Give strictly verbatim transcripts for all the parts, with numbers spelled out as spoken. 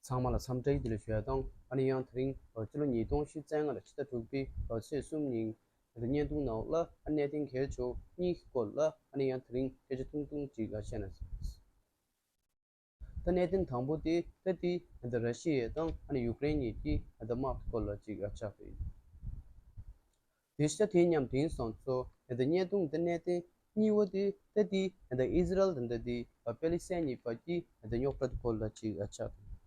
ཚང་མ་ལ་འཚམས་འདྲི་བཀྲ་ཤིས་བདེ་ལེགས་ཞུ་ཡ་དང་། ཨ་ནི་ཡང་དེ་རིང་ཕྱི་ལོ་ཉིས་སྟོང་ཉི་ཤུ་རྩ་ལྔ་ལོའི་ཕྱི་ཟླ་དྲུག་པའི་ཚེས་གསུམ་ཉིན་ད་ལྟ་བརྙན་ཐུང་ནང་ལ་ཨ་གནད་དོན་གལ་ཆེ་བ་གཉིས་ཀྱི་སྐོར་ལ་ཨ་ནི་ཡང་དེ་རིང་སྐད་ཆ་ཐུང་ཐུང་ཅིག་བཤད་ན། ད་གནད་དོན་དང་པོ་དེ་ད་ལྟའི་ད་ལྟ་ར་ཤི་ཡ་དང་ཨ་ནི་ཡུཀ་རེན་གཉིས་ཀྱི་ད་ལྟ་དམག་གི་སྐོར་ལ་ཅིག་ཆགས་པ་ཡིན། དེ་ཤ་དེ་མཉམ་དེང་སང་ཚོ་ད་ལྟ་བརྙན་ཐུང་འདི་གནད་དོན་གཉིས་པ་དེ་ད་ལྟའི་ད་ལྟ་ཨི་ཟི་རལ་དང་ད་ལྟའི་པེ་ལི་སི་ཐན་གཉིས་བར་གྱི་ད་ལྟ་རྙོག་དྲ་དེ་སྐོར་ལ་ཅིག་ཆགས་པ་ཡིན།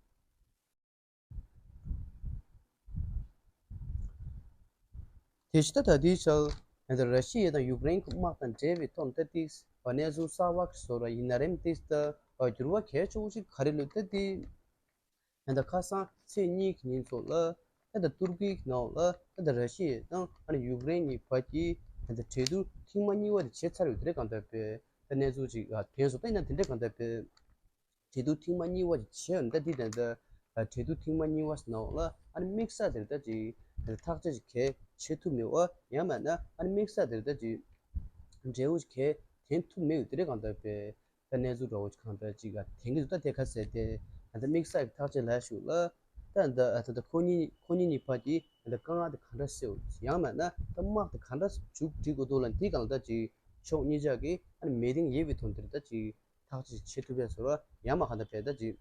དེ་ཕྱི་ད་ལྟ་དེའི་ཆར་ད་ལྟ་ར་ཤི་ཡ་དང་ཡུཀ་རེན་གྱི་དམག་དང་འབྲེལ་བའི་ཐོག་ནས་ད་ལྟའི་གནས་ཚུལ་གསར་པ་ཞིག་བཟོ་ར་ཡིན་ན་རེམ། དེ་ད་འགྱུར་བ་གལ་ཆེ་བོ་ཞིག་ག་རེ་ལོས་ད་ལྟའི་ད་ལྟ་ཁ་སང་ཚེས་གཉིས་ཀྱི་ཉིན་ཚོ་ལ་ད་ལྟ་ཏུར་ཀི་གི་ནང་ལ་ད་ལྟ་ར་ཤི་ཡ་དང་ཨ་ནི་ཡུཀ་རེན་གཉིས་བར་གྱི་ད་ལྟ་གྲོས་བསྡུར་ཐེངས་མ་གཉིས་པ་དེ་བྱས་ཚར་ཡོད་དེ་རེད། གང་ལྟར་པས་ད་གནས་ཚུལ་ཅིག་ཐོན་སོང་། ད་ཡིན་ན་དེ་འདྲ་གང་ལྟར་པས། གྲོས་བསྡུར་ཐེངས་མ་གཉིས་པ་ཅིག་བྱས་ཡོད་ད་དེ་ད་ལྟ་གྲོས་བསྡུར་ཐེངས་མ་གཉིས་པ་ནང་ལ་ཨ་ནི་དམིགས་བསལ་དེར་ད་ཅིག་ཐག་གཅོད་ཅིག་གལ་ཆེ་ཐུབ་མེད་པ། ཡང་མིན་ན་ཨ་ནི་དམིགས་བསལ་དེར་ད་ཅིག་འབྲས་བུ་ཅིག་གལ་ཐོན་ཐུབ་མེད་ཡོད་དེ་རེད། གང་ལྟར་པས་ད་གནས་ཚུལ་འདྲ་བོ་ཅིག་གང་ལྟར་ཅིག་ཐོན་གྱི་འདུག་ད་དེ་ག་ཟེར་ཏེ་ད་ལྟ་དམིགས་བསལ་གྱི་ཐག་གཅོད་ལ་ཞུགས་ལ་ད་ད་ད་ལྟ་ཁོ་གཉིས་ཁོ་གཉིས་གཉིས་བར་གྱི་ད་ལྟ་དཀའ་ངལ་དེ་གང་འདྲ་སེལ་དགོས། ཡང་མིན་ན་ད་དམག་དེ་གང་འདྲ་མཇུག་སྒྲིལ་དགོས་འདུག་ལ་འདི་གང་ལྟར་ཅིག་ཕྱོགས་གཉིས་ཆ་གི་ཨ་ནི་མི་ཏིང་ཡོད་པའི་དོན་དེར་ད་ཅིག་ཐག་གཅོད་བྱེད་ཐུབ་པའི་བཟོ་འདྲ། ཡང་མིན་གང་ལྟར་བས་ད་ཅིག་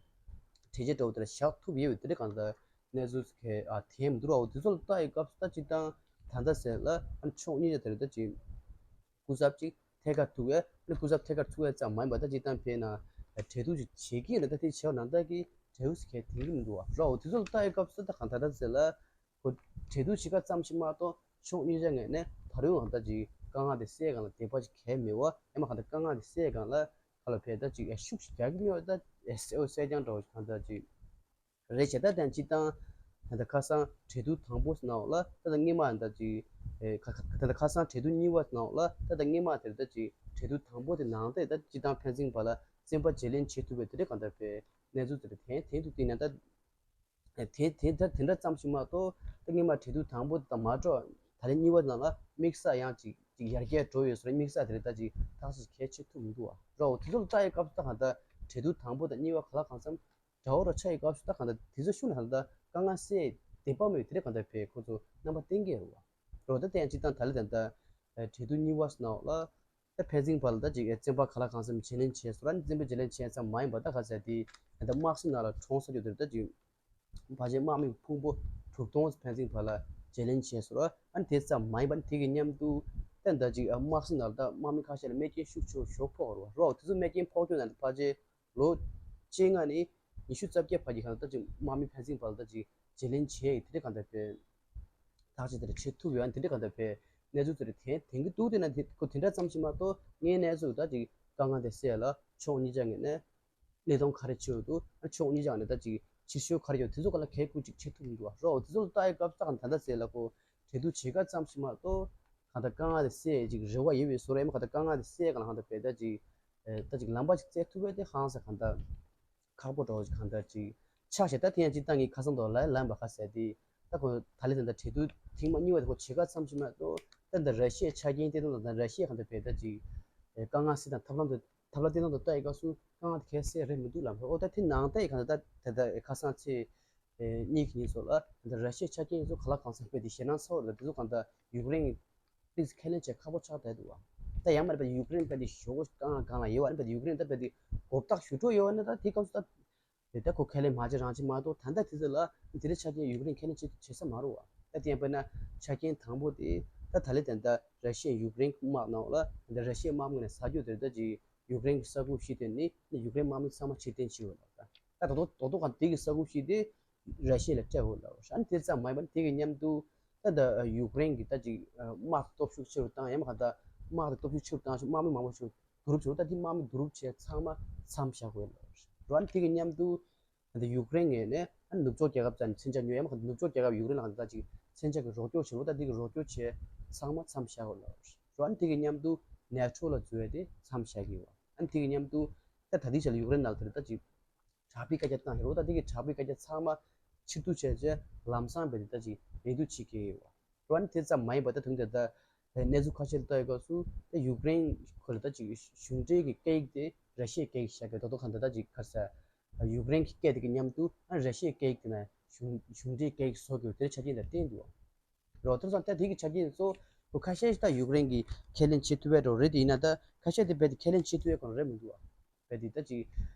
གྲོས་ཆོད་འདྲ་བོ་དེ་ལ་བཞག་ཐུབ་ཡོད་པའི་དེ་འདྲ་གང་ལྟར་གནས་ཚུལ་གལ་ཨ་ཐོན་མི་འདུག་ར། འོ་དེ་ཚོ་ལ་ལྟ་ཡི་སྐབས་སུ་ད་སྤྱིར་བཏང་ད་ལྟ་ཟེར་ལ་ཨ་ནི་ཕྱོགས་གཉིས་ཆ་དེར་ད་ཅིག་སྐུ་ཚབ་ཅིག་ཐད་ཀར་ཐུག་ཡ། ཨ་ནི་སྐུ་ཚབ་ཐད་ཀར་ཐུག་ཡ་ཙམ་མ་ཡིན་པ་ད་སྤྱིར་བཏང་བས་ན་གྲོས་བསྡུར་ཅིག་བྱེད་ཀྱི་ཡོད་ན་ད་དེ་བྱས་པ་ནང་ལྟར་གྱི་འབྲས་བུ་གལ་ཐོན་གྱི་མི་འདུག་བ་ར། འོ་དེ་ཚོ་ལ་ལྟ་ཡི་སྐབས་སུ་ད་གང་ལྟར་ད་ཟེར་ལ། ཁོ་གྲོས་བསྡུར་བྱེད་ཁ་ཙམ་ཞིག་མ་གཏོགས་ཕྱོགས་གཉིས་ཆ་ངོས་ནས་ད་རུང་གང་ལྟར་ཅིག་དཀའ་ངལ་དེ་སེལ་སྒང་ལ་དད་པ་ཅིག་གང་ཡང་མེད་པ། ཡང་མིན་གང་ལྟར་དཀའ་ངལ་དེ་སེལ་སྒང་ལ་ག་ལ་བས་ད་ཅིག་ཤུགས་ཤིག་རྒྱག་གི་མེད་པ། ད་སེ་འོ་སེ་རྐྱང་འདྲ་བོ་ཞིག་གང་ལྟར་ཅིག་རེད་བྱས། ད་དེ་སྤྱིར་བཏང་ད་ལྟ་ཁ་སང་གྲོས་བསྡུར་དང་པོ་ནང་ལ་ད་ལྟ་སྔོན་མ་ད་ཅིག་ཨེ་ཁ་ཁ་ད་ལྟ་ཁ་སང་གྲོས་བསྡུར་གཉིས་པ་ནང་ལ་ད་ལྟ་སྔོན་མ་དེར་ད་ཅིག་གྲོས་བསྡུར་དང་པོ་དེ་ནང་ལྟ་ད་སྤྱིར་བཏང་ཕན་ཚུན་བར་ལ་བཙན་པ་བརྗེ་ལེན་བྱེད་ཐུབ་པའི་དེ་འདྲ་གང་ལྟར་བས་གནས་ཚུལ་དེ་འདྲ་ཐོན་ཐོན་འདུག་དེ་ན་ད། དེ་དེ་ད་དེ་འདྲ་ཙམ་ཞིག་མ་གཏོགས་ད་སྔོན་མ་གྲོས་བསྡུར་དང་པོ་དང་མ་འགྲོ་ད་ལན་གཉིས་པ་ནང་ལ་དམིགས་བསལ་ཡང་ཅིག་ཅིག་ཡར་རྒྱས་འགྲོ་ཡོད་ཟེར། དམིགས་བསལ་དེ་རེད་ད་ཅིག་ཐག་གཅོད་གལ་ཆེ་ཐུབ་མི་འདུག་བ་ར། འོ་དེ་ཚོ་ལ་ལྟ་ཡི་སྐབས་སུ་ད་གང་ལྟར་གྲོས་བསྡུར་དང་པོ་དང་གཉིས་པ་ག་ལ་གང་འཚམ་འདྲ་བོ་ར་ཆགས་ཡི་སྐབས་སུ་ད་གང་ལྟར་དེ་ཚོ་ཤུགས་ནས་ད་ལྟ་དཀའ་ངལ་སེལ་བདེ་པ་མེད་དེ་འདྲ་གང་ལྟར་བས་ཁོ་ཚོ་རྣམ་པ་གཏན་འཁེལ་རེད་བ་ར། ད་དེ་ཡང་སྤྱིར་བཏང་ད་ལན་ད་ལྟ་གྲོས་བསྡུར་གཉིས་པ་ནང་ལ། ད་ཕན་ཚུན་བར་ལ་ད་ཅིག་བཙན་པ་ག་ལ་གང་འཚམ་བརྗེ་ལེན་བྱས་སོང་ར། བཙན་པ་བརྗེ་ལེན་བྱས་ཙམ་མ་ཡིན་པ་ད་ག་ཟེར་དེ་ད་དམག་སྲིད་ནང་ལ་གྲོངས་ས་རྒྱུ་དེར་ད་ཅིག་ཕལ་ཆེར་དམག་མི་ཕུང་པོ་དྲུག་སྟོང་ཕན་ཚུན་བར་ལ་བརྗེ་ལེན་བྱས་སོང་ར། ཨ་ནི་དེ་ཙམ་མ་ཡིན་པ་ནི་དེ་གི་མཉམ་དུ་ད་ད་ཅིག་དམག་སྲིད་ནང་ལ་ད་དམག་མི་ཁ་ཤས་ལ་རྨས་སྐྱོན་ཤུགས་ཆེ་ཤོས་ཕོག་ར་བ་ར། དེ་ཚོ་རྨས་སྐྱོན་ཕོག་རྒྱུ་ན་ད་ཕལ་ཆེར་ལོ་བཅོ་ལྔ་ནས་ཉི་ཤུ་རྩ་བརྒྱད་བར་གྱི་གང་ལྟར་ད་ཅིག་དམག་མི་ཕན་ཚུན་བར་ལ་ད་ཅིག་བརྗེ་ལེན་བྱས་ཡོད་དེ་འདྲ་གང་ལྟར་བས། ཐག་གཅོད་དེ་འདྲ་བྱེད་ཐུབ་ཡོད། ཨ་ནི་དེ་འདྲ་གང་ལྟར་བས་གནས་ཚུལ་དེ་འདྲ་ཐོན་ཐོན་གྱི་འདུག་དེ་ན་དེ་ཁོ་དེ་འདྲ་ཙམ་ཞིག་མ་གཏོགས་དངོས་གནས་ཚུལ་ད་ཅིག་དཀའ་ངལ་དེ་སེལ་ལ་ཕྱོགས་གཉིས་ཆ་ངོས་ནས་གནས་སྟངས་ག་རེ་བྱེད་འོས་འདུག་ཨ་ཕྱོགས་གཉིས་ཆ་ངོས་ནས་ད་ཅིག་ཕྱིར་བཤོལ་ག་རེ་ཡོད་དེ་ཚོ་ག་ལ་གལ་ཁུར་ཅིག་བྱེད་ཐུབ་མི་འདུག་བ་རོ། དེ་ཚོ་ལ་ལྟ་ཡི་སྐབས་ད་གང་ད་ལྟ་ཟེར་ལ་ཁོ་གྲོས་བསྡུར་བྱེད་སྐབས་ཙམ་ཞིག་མ་གཏོགས་གང་ལྟར་དཀའ་ངལ་དེ་སེལ་ཅིག་རེ་བ་ཡོད་པའི་བཟོ་འདྲ་ཡིན་པ། གང་ལྟར་དཀའ་ངལ་དེ་སེལ་གང་ལ་གང་ལྟར་བས་ད་ཅིག་ཨེ་ད་ཅིག་ལམ་པ་ཅིག་བཙལ་ཐུབ་པ་དེ་ཧང་སང་གང་ལྟར་ཁག་པོ་འདྲ་བོ་ཅིག་གང་ལྟར་ཅིག་ཆགས་ཤག་ད་དེ་ཡང་སྤྱིར་བཏང་གི་ཁ་སང་དུ་ལ་ལམ་པ་ཁ་ཟེར་དེ་ད་ཁོ་ད་ལས་ད་ད་གྲོས་བསྡུར་ཐེངས་མ་གཉིས་པ་དེ་ཁོ་བྱེད་སྐབས་ཙམ་ཞིག་མ་གཏོགས་ད་ད་ར་ཤི་ཡའི་ཆ་རྐྱེན་བསྟན་སྟངས་དང་ད་ར་ཤི་ཡ་གང་ལྟར་བས་ད་ཅིག་ཨེ་དཀའ་ངལ་སེལ་དང་ཐབས་ལམ་དུ་ཐབས་ལམ་བསྟན་སྟངས་དུ་ལྟ་ཡི་སྐབས་སུ་དཀའ་ངལ་དེ་གལ་སེལ་རེད་མི་འདུག་ལབ་རེད། འོ་ད་དེ་ནང་ལྟ་ཡི་གང་ལྟར་ད་ད་ད་ཁ་སང་ཚེས་ཨེ་གཉིས་ཀྱི་ཉིན་སོགས་ལ་ད་ར་ཤི་ཡའི་ཆ་རྐྱེན་ཚོ་ག་ལ་གང་འཚམ་སྤེལ་ཏེ་ཞེད་སྣང་ཚ་བོ་རེད། ད་དེ་ཚོ་གང་ལྟར་ཡུཀ་རེན་གྱི་ཏིག་ཙམ་ཁས་ལེན་བྱེད་ཁག་པོ་ཆགས་བསྡད་འདུག་བ། ད་ཡང་མ་རེད་པ། ཡུཀ་རེན་དཔེ་འདི་ཞོགས་གང་ལ་གང་ལ་ཡོད་བ་རེད་པ། ཡུཀ་རེན་ད་དཔེ་འདི་མགོ་བཏགས་ཞུ་འགྲོ་ཡོད་བ་ན་ད་དེ་སྐབས་སུ་ད་དེ་ད་ཁོ་ཁས་ལེན་མ་བྱེད་རང་བྱེད་མ་གཏོགས་ད་ལྟ་དེ་ཚོ་ལ་དེ་འདྲའི་ཆ་རྐྱེན་ཡུཀ་རེན་ཁས་ལེན་བྱེད་བྱེད་ས་མ་རེད་བ། ད་དེ་ཡང་དཔེར་ན་ཆ་རྐྱེན་དང་པོ་དེ་ད་ད་ལྟ་དེ་ད་ར་ཤི་ཡ་ཡུཀ་རེན་དམག་ནང་ལ་ད་ར་ཤི་ཡའི་དམག་མི་ནས་ཟ་རྒྱུ་དེ་ད་ཅིག་ཡུཀ་རེན་གྱི་ས་ཁུག་ཞིག་དེ་ནི་ཡུཀ་རེན་དམག་མི་ཚང་མ་ཕྱིར་འཐེན་བྱེད་འོས་ལ་ད་ད་དོ་དོ་དོ་ག་དེ་གི་ས་ཁུག་ཞིག་དེ། ར་ཤི་ཡ་ལ་སྤྲད་འོས་ལ། ཨ་ནི་དེ་ཙམ་མ་ཡིན་པར་དེ་གི་མཉམ་དུ་ད་ད་ཡུཀ་རེན་གྱི་ད་ཅིག་དམག་སྟོབས་ཤུགས་ཆེ་རུ་བཏང་། ཡང་མ་ག་ད་དམག་དེ་སྟོབས་ཤུགས་ཆེ་རུ་བཏང་ཞིང་དམག་མི་མང་པོ་ཞིག་བསྡུ་རུབ་བྱས། ད་དེ་དམག་མི་བསྡུ་རུབ་བྱས་ཚང་མ་མཚམས་བཞག་དགོས་ལ། ཨ་ནི་དེ་གི་མཉམ་དུ་ད་ད་ཡུཀ་རེན་ངོས་ནས་ཨ་ནི་ནུབ་ཕྱོགས་རྒྱལ་ཁབ་ཙམ་མཚོན་ཆ་ཉོ། ཡང་མ་ག་ནུབ་ཕྱོགས་རྒྱལ་ཁབ་ཡུཀ་རེན་ལ་ག་ད་ཅིག་མཚོན་ཆ་གི་རོགས་སྐྱོར་བྱེད་རོགས། ད་དེ་གི་རོགས་སྐྱོར་བྱས་ཚང་མ་མཚམས་བཞག་དགོས་ལ། ཨ་ནི་དེ་གི་མཉམ་དུ་ནེ་ཊོ་ལ་འཛུལ་བ་དེ་མཚམས་བཞག་གི་ཡོད། ཨ་ནི་དེ་གི་མཉམ་དུ་ད་ད་ལྟའི་ཆ་ལ་ཡུཀ་རེན་ནང་དེར་ད་ཅིག་དྲག་པོའི་བཀའ་རྒྱ་བཏང་ཡོད་རེད། ད་དེ་གི་དྲག་པོའི་བཀའ་རྒྱ་ཚང་མ་ཕྱིར་བསྡུ་བྱས་རྗེས་ལམ་སང་བས་དེ་ད་ཅིག་ལེགས་བསྡུ་བྱེད་ཀྱི་ཡོད་རེད། དེ་ཙམ་མ་ཡིན་པ་ད་དུང་དེ་ད་གནས་ཚུལ་ཁ་ཤས་ལ་ལྟ་ཡི་སྐབས་སུ་ད་ཡུཀ་རེན་ཁོ་ལ་ད་ཅིག་གཞུང་འབྲེལ་གྱི་སྐད་ཡིག་དེ་ར་ཤི་ཡའི་སྐད་ཡིག་བཞག་གི་ད་དོ་གང་ད་ད་ཅིག་ག་རེ་ཟེར་ ཡུཀ་རེན་གྱི་སྐད་དེ་གི་མཉམ་དུ་ཨ་ར་ཤི་ཡའི་སྐད་ཡིག་དེ་ན་གཞུང་གཞུང་འབྲེལ་སྐད་ཡིག་བཟོ་དགོས་དེ་ཆ་རྐྱེན་དེ་བསྟན་འདུག་རོ། དེ་ཙང་ད་དེ་གི་ཆ་རྐྱེན་གཙོ་བོ་ཁ་ཤས་ཤིག་ད་ཡུཀ་རེན་གྱིས་ཁས་ལེན་བྱེད་ཐུབ་པའི་འགྲོ་རེད། དེ་ཡིན་ན་ད་ཁ་ཤས་དེ་རྦད་དེ་ཁས་ལེན་བྱེད་ཐུབ་པའི་སྐོར་རེད་མི་འདུག་བ། རྦད་དེ་ད་ཅིག་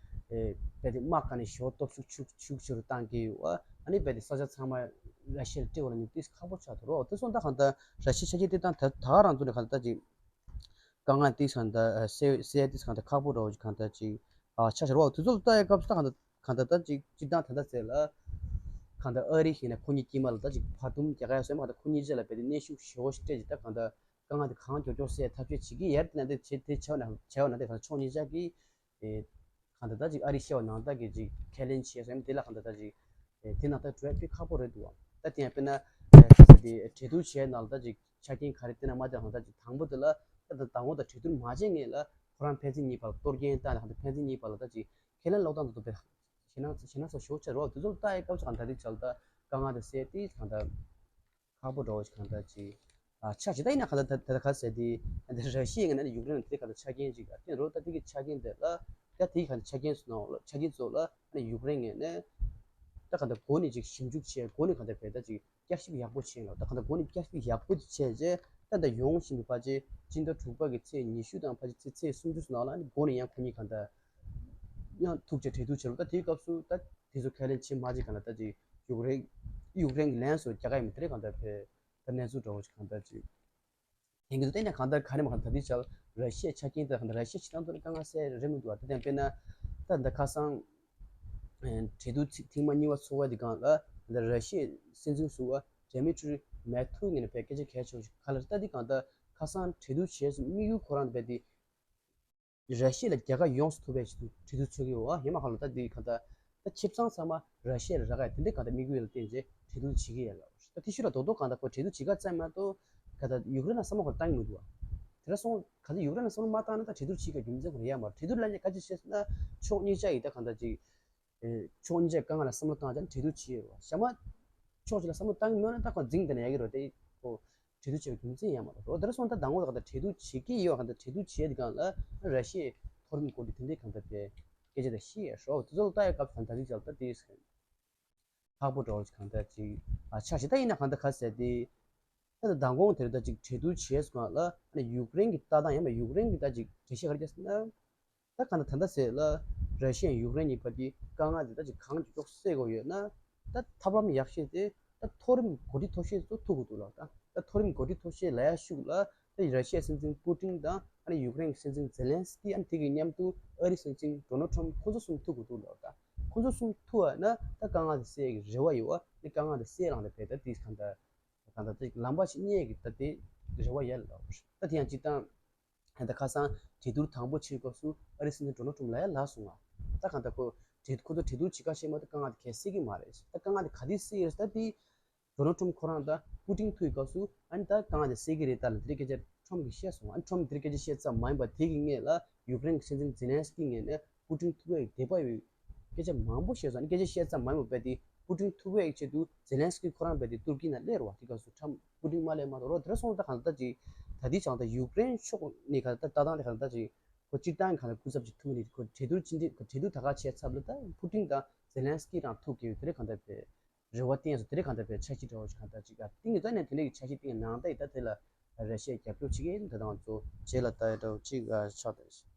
ཨེ་རྦད་དེ་དམག་ག་ནས་ཞོ་སྟོབས་ཤུགས་ཤུགས་ཤུགས་ཆེ་རུ་བཏང་གི་ཡོད་བ། ཨ་ནི་རྦད་དེ་ས་ཆ་ཚང་མ་ར་ཤི་ཡར་སྤྲད་དགོས་ལ་ཉུག་ཏིས་ཁག་པོ་ཆགས་འདུག་རོ། དེ་སོང་ད་གང་ལྟར་ར་ཤི་ཡའི་ཆ་རྐྱེན་དེ་དང་ད་ད་ག་རང་ཚོ་ནས་གང་ལྟར་ད་ཅིག་དཀའ་ངལ་ཏིས་གང་ལྟར་སེ་སེ་ཡ་ཏིས་གང་ལྟར་ཁག་པོ་འདྲ་བོ་ཅིག་གང་ལྟར་ཅིག་ཨ་ཆགས་ཤར་བ། དེ་ཚོ་ལ་ལྟ་ཡའི་སྐབས་སུ་ད་གང་ལྟར་གང་ལྟར་ད་ཅིག་སྤྱིར་བཏང་ད་ལྟ་ཟེར་ལ་གང་ལྟར་ཨ་རི་ཞིག་ནས་ཁོ་གཉིས་དཀྱིལ་མ་ལ་ད་ཅིག་བར་འདུམ་རྒྱག་ཡ་སོ་མ་གང་ལྟར་ཁོ་གཉིས་ཆ་ལ་རྦད་དེ་གནོན་ཤུགས་ཞེ་བོ་ཞིག་སྤྲད་ཅིག་ད་གང་ལྟར་དཀའ་ངལ་དེ་གང་མགྱོགས་མགྱོགས་སེལ་ཐབས་ཤེས་བྱེད་ཀྱི་ཡར་དེ་ན་དེ་བྱེད་དེ་བྱས་པ་ན་བྱས་པ་ན་དེ་གང་ལྟར་ཕྱོགས་གཉིས་ཆ་གི་ཨེ་གང་ལྟར་ད་ཅིག་ཨ་རི་བཤད་པ་ནང་ལྟར་གྱི་ཅིག་ཁས་ལེན་བྱས་སོང་དེ་ལ་གང་ལྟར་ད་ཅིག་ཨེ་དེ་ནང་ལྟར་འགྲོ་ཡ་དཔེ་ཁག་པོ་རེད་འདུག་བ། ད་དེ་ཡང་དཔེར་ན་ཨེ་ག་ས་དེ་འབྲེལ་གཏུག་བྱས་ནང་ལ་ད་ཅིག་ཆ་རྐྱེན་ག་རེ་བསྟན་ན་མ་བསྟན་ན་ད་ཅིག་དང་པོ་དེ་ལ་ད་ད་དང་པོ་ད་འབྲེལ་གཏུག་མ་བྱས་ངེས་ལ་ཁོ་རང་ཕན་ཚུན་གཉིས་བར་གཏོར་སྐྱོན་བཏང་ནས་གང་ལྟར་ཕན་ཚུན་གཉིས་བར་ལ་ད་ཅིག་ཁས་ལེན་ཀློག་སྟངས་དེ་ཚོ་དཔེ་ཞེ་ན་ཞེ་ན་ཚ་ཞོག་ཆ་རོགས་དེ་ཚོ་ལ་ལྟ་ཡའི་སྐབས་སུ་གང་ལྟར་དེ་ཆ་ལ་ད་དཀའ་ངལ་དེ་སེལ་ཏེ་གང་ལྟར་ཁག་པོ་འདྲ་བོ་ཞིག་གང་ལྟར་ཅིག་ཨ་ཆགས་ཅིག་ད་ཡིན་ན་གང་ལྟར་ད་ད་ག་ཟེར་དེ་འདི་ར་ཤི་ཡའི་ངོས་ནས་ཡུཀ་རེན་དེ་གང་ལྟར་ཆ་རྐྱེན་ཅིག་ཨ་བསྟན་རོགས་ད་དེ་གི་ཆ་རྐྱེན་དེ་ལ་ད་དེ་གི་གང་ལྟར་ཆ་རྐྱེན་ཚོ་ནང་ལ་ཆ་རྐྱེན་ཚོ་ལ་ཨ་ནི་ཡུཀ་རེན་ངོས་ནས་ད་གང་ལྟར་འགོ་ནས་ཅིག་ཞིབ་འཇུག་བྱས་འགོ་ནས་གང་ལྟར་བས་ད་ཅིག་བསྐྱར་ཞིབ་ཡག་པོ་བྱས་ལ་ད་གང་ལྟར་འགོ་ནས་བསྐྱར་ཞིབ་ཡག་པོ་ཅིག་བྱས་རྗེས་ད་ད་ཡོང་བཞིན་པའི་ཕལ་ཆེར་སྤྱི་ཟླ་དྲུག་པ་གི་ཚེས་ཉི་ཤུ་དང་ཕལ་ཆེར་ཚེས་ཚེས་སུམ་ཅུ་ནང་ལ་ཨ་ནི་འགོ་ནས་ཡང་ཁོ་གཉིས་གང་ལྟར་ཡང་ཐུག་བྱས་འབྲེལ་གཏུག་བྱས་རོགས་ད་དེའི་སྐབས་སུ་ད་དེ་ཚོ་ཁས་ལེན་བྱེད་མ་བྱེད་གང་ལ་ད་ཅིག་ཡུཀ་རེན་ཡུཀ་རེན་གྱི་ལན་སུ་རྒྱག་ག་ཡིན་མི་དེ་རེད་གང་ལྟར་བས་ད་གནས་ཚུལ་འདྲ་བོ་ཞིག་གང་ལྟར་ཅིག་ཡིན་གྱི་འདུག་དེ་ནས་གང་ལྟར་ག་རེ་མ་གང་ལྟར་དེ་ཆ་ར་ཤི་ཡའི་ཆ་རྐྱེན་དེ་གང་ལྟར་ར་ཤི་ཡ་སྤྱི་བཏང་དུ་ནི་དཀའ་ངལ་སེལ་རེད་མི་འདུག་བ། དེ་དང་དཔེར་ན་ད་འདི་ཁ་སང་འབྲེལ་གཏུག་ཐེངས་མ་གཉིས་པ་ཚོགས་པ་དེ་སྒང་ལ་འདི་ར་ཤི་ཡའི་སྲིད་འཛིན་ཟུར་པ་ཌི་མི་ཊི་རི་མེ་ཐུ་ངོས་ནས་བས་སྐད་ཆ་གལ་ཆེ་བ་ཞིག་ག་ལ་རེད་ད་འདི་གང་ལྟར་ཁ་སང་འབྲེལ་གཏུག་བྱས་སུ་དམིགས་ཡུལ་ཁོ་རང་རྦད་དེ། ར་ཤི་ཡ་ལ་རྒྱལ་ཁ་ཡོངས་སུ་ཐོབ་པའི་ཆེད་དུ་གྲོས་བསྡུར་ཚོགས་ཀྱི་ཡོད་པ་ཡིན་མ་གང་ལ་ད་འདི་གང་ལྟར་ད་ཁྱིམ་ཚང་ཚང་མ་ར་ཤི་ཡ་ལ་རག་ཡ་དེ་འདྲའི་གང་ལྟར་དམིགས་ཡུལ་ལ་བརྟེན་རྗེས་གྲོས་བསྡུར་བྱེད་ཀྱི་ཡོད་ལ། ད་དེ་ཤུ་ལ་རྡོག་རྡོག་གང་ལྟར་ཁོ་གྲོས་བསྡུར་བྱེད་ཁ་ཙམ་མ་གཏོགས་གང་ལྟར་ཡུཀ་རེན་ལ་བསམ་བློ་ཁོ་བཏང་གི་མི་འདུག་བ། དེ་འདྲ་སོང་གང་ལྟར་ཡུཀ་རེན་ལ་བསམ་བློ་མ་བཏང་ན་ད་གྲོས་བསྡུར་བྱེད་ཀྱི་རྒྱུ་མཚན་ཁོ་རང་ཡོད་མ་རེད། གྲོས་བསྡུར་ལ་ནི་ག་ཅི་བཤད་ཟེར་ན་ཕྱོགས་གཉིས་ཆ་ཡི་ད་གང་ལྟར་ཅིག་ཕྱོགས་གཉིས་ཆ་དཀའ་ངལ་ལ་བསམ་བློ་བཏང་ཙང་གྲོས་བསྡུར་བྱེད་ཡོད་རེད་བ། གཞན་མ་ཕྱོགས་གཅིག་ལ་བསམ་བློ་བཏང་གི་མེད་ན་ད་ཁོ་འཛིང་དེ་ན་ཡག་གི་རེད་དེ་ཁོ་གྲོས་བསྡུར་བྱེད་པའི་རྒྱུ་མཚན་ཡང་མ་རེད་རོ། དེ་འདྲ་སོང་ད་དང་པོ་ད་གྲོས་བསྡུར་བྱེད་ཀྱི་ཡོད་གང་ལྟར་གྲོས་བསྡུར་བྱེད་དེ་གང་ལ་ར་ཤི་ཡའི་མཐོ་རིམ་འགོ་ཁྲིད་དེ་འདྲའི་གང་ལྟར་དེ་སྐད་ཆ་དེ་བཤད་ཡོད་རོ། དེ་ཚོ་ལ་ལྟ་ཡ་སྐབས་ད་ལྟ་ཅིག་ལ་ད་དེ་ཁག་པོ་འགྲོ་གང་ལྟར་ཅིག་ཨ་ཆགས་ཤིག་ད་ཡིན་ན་གང་ལྟར་ག་ཟེར་དེ། ད་ལྟ་མདང་དགོང་དེར་ད་ཅིག་གྲོས་བསྡུར་བྱས་སོང་ལ་ཨ་ནི་ཡུཀ་རེན་གྱི་ལྟ་སྟངས་ཡང་ན་ཡུཀ་རེན་གྱི་ད་ཅིག་འགྲེལ་བཤད་ག་རེ་བྱས་ཟེར་ན། ད་ག་ན་ད་ལྟ་ཟེར་ལ་ར་ཤི་ཡ་ཡུཀ་རེན་གཉིས་བར་གྱི་དཀའ་ངལ་དེ་ད་ཅིག་གང་མགྱོགས་མགྱོགས་སེལ་དགོས་ཡོད་ན་ད་ཐབས་ལམ་ཡག་ཤོས་དེ་ད་མཐོ་རིམ་འགོ་ཁྲིད་མཐོ་ཤོས་ཚོ་ཐུག་དགོས་འདུག་ལ། ད་ད་མཐོ་རིམ་འགོ་ཁྲིད་མཐོ་ཤོས་ལ་ཡ་ཤུགས་ལ་ད་ར་ཤི་ཡའི་སྲིད་འཛིན་པུ་ཏིན་དང་ཨ་ནི་ཡུཀ་རེན་གྱི་སྲིད་འཛིན་ཛེ་ལན་སི་ཀི་ཨ་ནི་དེ་གི་མཉམ་དུ་ཨ་རིའི་སྲིད་འཛིན་ཌོ་ནལ་ཁྲམ་ཁོ་ཚོ་གསུམ་ཐུག་དགོས་འདུག་ལ། ད་ཁོ་ཚོ་གསུམ་ཐུག་པ་ན་ད་དཀའ་ངལ་དེ་སེལ་གྱི་རེ་བ་ཡོད་པ་ནི་དཀའ་ངལ་དེ་སེལ་ལང་དེ་བས་ད་དེ་གང་ལྟར་གང་ལྟར་ད་ལམ་པ་ཞིག་རྙེད་ཀྱི་ད་དེ་རེ་བ་ཡོད་ལ། ད་དེ་ཡང་སྤྱིར་བཏང་ད་ཁ་སང་གྲོས་བསྡུར་དང་པོ་བྱེད་སྐབས་སུ་ཨ་རིའི་སྲིད་འཛིན་ཌོ་ནལ་ཁྲམ་ལ་ཡ་ལབ་སོང་ང་། ད་གང་ལྟར་ཁོ་གྲོས་ཁོ་ཚོ་གྲོས་བསྡུར་བྱེད་ཁ་ཤས་མ་གཏོགས་དཀའ་ངལ་དེ་གས་སེལ་གྱི་མ་རེད། ད་དཀའ་ངལ་དེ་ག་དུས་སེལ་ཡོད་ད་དེ་ཌོ་ནལ་ཁྲམ་ཁོ་རང་དང་པུ་ཏིན་ཐུག་ཡོད་སྐབས་སུ་ཨ་ནི་ད་དཀའ་ངལ་དེ་སེལ་གྱི་རེད་ད་ལ་དེ་རིགས་སྐད་ཆ་ཁྲམ་གྱིས་བཤད་སོང་། ཨ་ནི་ཁྲམ་དེ་རིགས་སྐད་ཆ་བཤད་ཙམ་མ་ཡིན་པ་དེ་གི་སྔོན་ལ་ཡུཀ་རེན་གྱི་སྲིད་འཛིན་ཛེ་ལན་སི་ཀི་ངོས་ནས་པུ་ཏིན་ཐུག་ཡག་དད་པ་ཡོད་སྐད་ཆ་མང་པོ་བཤད་སོང་། ཨ་ནི་སྐད་ཆ་བཤད་ཙམ་མ་ཡིན་པ་རྦད་དེ་པུ་ཏིན་ཐུག་ཡག་ཆེད་དུ་ཛེ་ལན་སི་ཀི་ཁོ་རང་རྦད་དེ་ཏུར་ཀི་ནང་སླེབས་རེད་བ། དེ་སྐབས་སུ་ཁྲམ་པུ་ཏིན་མ་སླེབས་མ་གཏོགས་རོ། དེ་འདྲ་སོང་ད་གང་ལྟར་ཅིག་ད་དེ་བྱང་ད་ཡུཀ་རེན་ཕྱོགས་ནས་གང་ལྟར་ལྟ་སྟངས་དེ་གང་ལྟར་ཅིག་ཁོ་སྤྱིར་བཏང་གི་གང་ལྟར་སྐུ་ཚབ་ཅིག་ཐུག་ནས་ཁོ་གྲོས་བསྡུར་ཅི་འདྲ་ཁོ་གྲོས་བསྡུར་ད་ག་བྱས་ཚབ་ལ་ད་པུ་ཏིན་དང་ཛེ་ལན་སི་ཀི་རང་ཐུག་གི་ཡོད་དེ་རེད། གང་ལྟར་བས་རེ་བ་བརྟན་སོང་། དེ་རིང་གང་ལྟར་བས་འཆར་གཞི་འདྲ་བོ་ཞིག་གང་ལྟར་ཅིག་ཨ་ཏིང་གི་ད་ནས་དེ་འདྲ་གི་འཆར་གཞི་ཏིང་ནང་ལྟ་ཡི་ད་དེ་ལ་ར་ཤི་ཡ་རྒྱབ་སྐྱོར་བྱེད་ཀྱི་ཡིན་ད་དང་ཚོ་རྗེས་ལ་ལྟ་ཡ་འདྲ་བོ་ཅིག་ཨ་ཆགས་བསྡད་ཤག་